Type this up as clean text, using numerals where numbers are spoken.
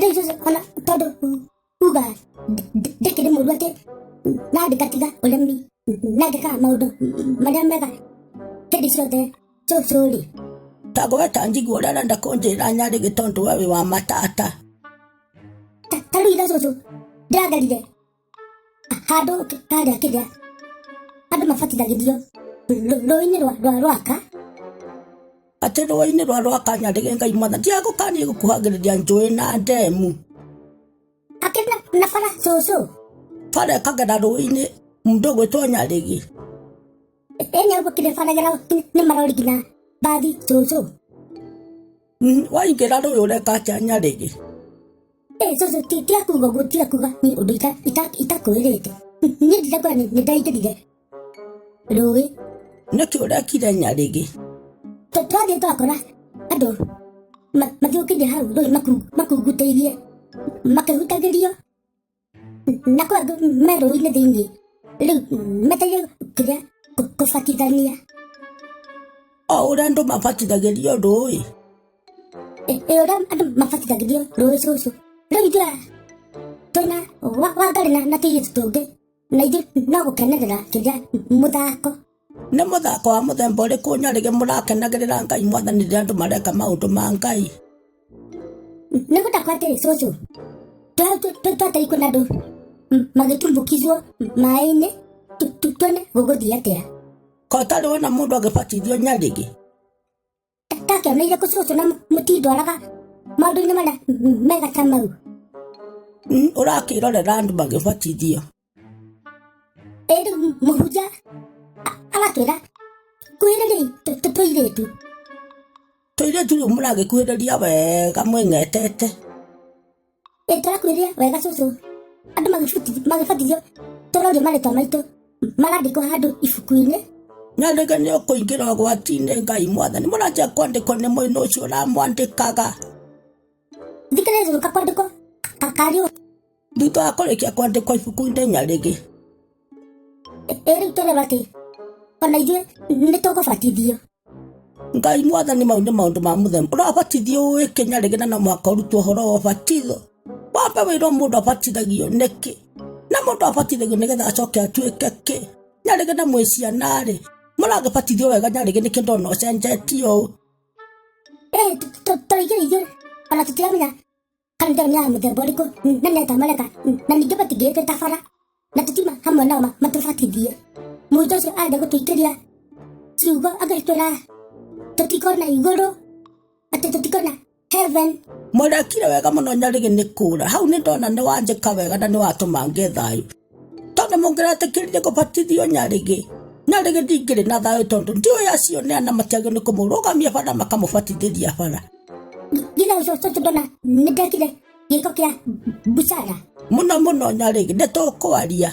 Rĩu cũcũ ona tondũ uga ndĩkĩrĩ mũru atĩ na ndĩgatiga ũremi na ngĩkaga maũndũ marĩa mega hĩndĩ ciothe cũcũ rĩ. Tangũgeta njigua ũrĩa arenda kũnjĩra Nyarĩgĩ tondũ we wĩ wa matata. Ta rĩu ira cũcũ ndĩragerire handũ harĩa kĩrĩa andũ mabatithagĩrio rũĩ-inĩ rwa Rwaka. Atĩ rũĩ-inĩ rwa Rwaka Nyarĩgĩ Ngai mwathani ndiagũkanie gũkuhagĩrĩria njũĩ na ndemu. Akĩrĩ na bara cũcũ. Bara ĩkagera rũĩ-inĩ mũndũ ũgwĩtwo Nyarĩgĩ. Ĩni ũguo kĩrĩa baragera nĩ marori nginya mbathi cũcũ. Waingĩra rũĩ ũreka atĩa Nyarĩgĩ? Cũcũ ti akuga ũguo ti akuga niĩ ũndũ itakwĩrĩte. Niĩ ndirakwĩra nĩ ndaingĩrire rũĩ. Nĩkĩ ũrekire Nyarĩgĩ? Twathiĩ twakora andũ mathiũkĩire hau rũĩ makungutĩirie makĩhutagĩrio na kwĩ angĩ me rũĩ-inĩ thĩiniĩ rĩu metereire kĩrĩa kũbatithania. O ũrĩa andũ mabatithagĩrio rũĩ? Ĩ ũrĩa andũ mabatithagĩrio rũĩ cũcũ. Rĩu ithuĩ twĩna Wangarĩ na tũirĩtu tũngĩ na ithuĩ no gũkenerera kĩrĩa mũthako. Nĩ mũthako wa mũthemba ũrĩkũ Nyarĩgĩ mũrakenagĩrĩra Ngai mwathani rĩrĩa andũ mareka maũndũ ma Ngai? Nĩ ngwenda kwa atĩrĩ cũcũ, twathiĩ kwĩna andũ magĩtumbukizwo maĩ-inĩ tuone gũgũthiĩ atĩa. Ko ũtarĩ wona mũndũ agĩbatithio Nyarĩgĩ? Ndakĩoneire kũ cũcũ na mũtindwaraga maũndũ-inĩ marĩa mega ta mau. Ũrakĩrorera andũ magĩbatithio. Ĩ rĩu mũhunjia aratwĩra kuhĩrĩriai tũirĩtu. Tũirĩtu rĩu mũragĩkuhĩrĩria wega mwĩng'etete. Ĩ tũrakuhĩrĩria wega cũcũ. Andũ magĩbatithio tũrorio marĩtwa maitũ marandĩkwo handũ ibuku-inĩ. Nyarĩge nĩ ũkũingĩra ũgwati-inĩ Ngai mwathani mũranjia kwandĩkwo nĩ mũini ũcio ũramwandĩkaga. Thikĩrĩria cũcũ kakwandĩkwo karĩ Thutha wa kũrĩkia kwandĩkwo ibuku-inĩ Nyarĩgĩ. Ĩ rĩu tũrerwo atĩ ona ithuĩ nĩ tũgũbatithio. Ngai mwathani mau nĩ maũndũ ma mũthemba ũrabatithio ũĩke Nyarĩgĩ na no mũhaka ũrutwo ũhoro wa ũbatitho. Wambe wĩrwo mũndũ abatithagio nĩkĩ na mũndũ abatithagio nĩgetha acoke atuĩke kĩ. Nyarĩgĩ na mwĩ ciana rĩ mũragĩbatithio wega Nyarĩgĩ nĩkĩ ndona ũcenjetie ũũ. Tũraingĩra ithuĩ ona tũtiramenya kanitha nĩ ya mũthemba ũrĩkũ na nĩ atĩa mareka na ningĩ matingĩgĩtwĩta bara na tũtiuma hamwe nao matũbatithie. Mũhunjia ũcio arenda gũtũikĩria ciugo agĩtwĩra tũtikona igũrũ atĩ tũtikona heaven. Mũrekire wega mũno Nyarĩgĩ nĩ kũra hau nĩ ndona nĩ wanjĩka wega na nĩ watũma ngĩe thayũ tondũ mũngĩretĩkĩrire kũbatithio Nyarĩgĩ Nyarĩgĩ ndingĩrĩ na thayũ tondũ ndiũĩ acio nĩ ana matiagĩrĩirwo nĩ kũmũrũgamia bara makamũbatithĩria bara. Thutha ũcio cũcũ ndona nĩ ndekire gĩko kĩa busara. Mũno mũno Nyarĩgĩ nĩ tũkwaria.